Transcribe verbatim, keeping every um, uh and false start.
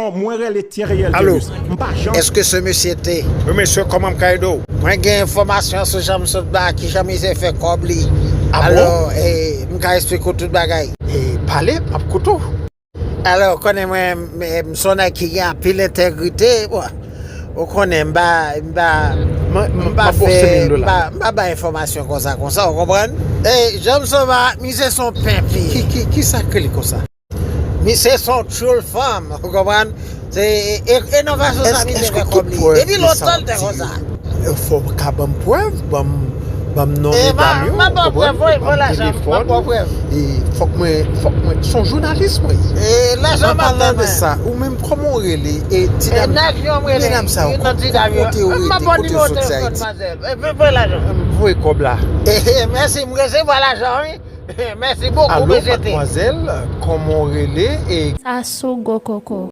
Mwen rele Theriel Alo. Deus. M pa janm. Èske se mesye te? Wi, mesye, kòman m ka ede w? Mwen gen enfòmasyon sou jan m sot ba, ki jan mizè fè kòb li. Ah bon? Alò, eh, m ka esplike w tout bagay. E pale, m ap koute w. Alò, w konnen mwen, m, m se yon nèg ki gen anpil entegrite. Bon, ou konnen, m ba, m ba, m ba fè, m ba, m ba bay enfòmasyon konsa, konsa, ou konprann? E, jan m sot ba, mizè se yon penpi. Ki, ki, ki sa k rele konsa? Misye se yon tchoul fanm, ou konprann? Se, e, e, e nan fason sa misye fè kòb li. Depi lontan l te konsa. Fò w ka ban m prèv, ban m, ban m non medam yo, ou konprann? Ban m telefòn. M ap ba w prèv. E fòk mwen, fòk mwen, se yon jounalis mwen ye. E lajan m ap ba mwen. An palan de sa, ou menm kòman w rele? E ti dam, medam sa yo, kote yo rete, kote yo soti Ayiti? Voye kòb la. E, e, mèsi, m resevwa lajan, wi. Mèsi bokou, mesye T. Alo, madmwazèl, kòman w rele? E sa sou gwo koko.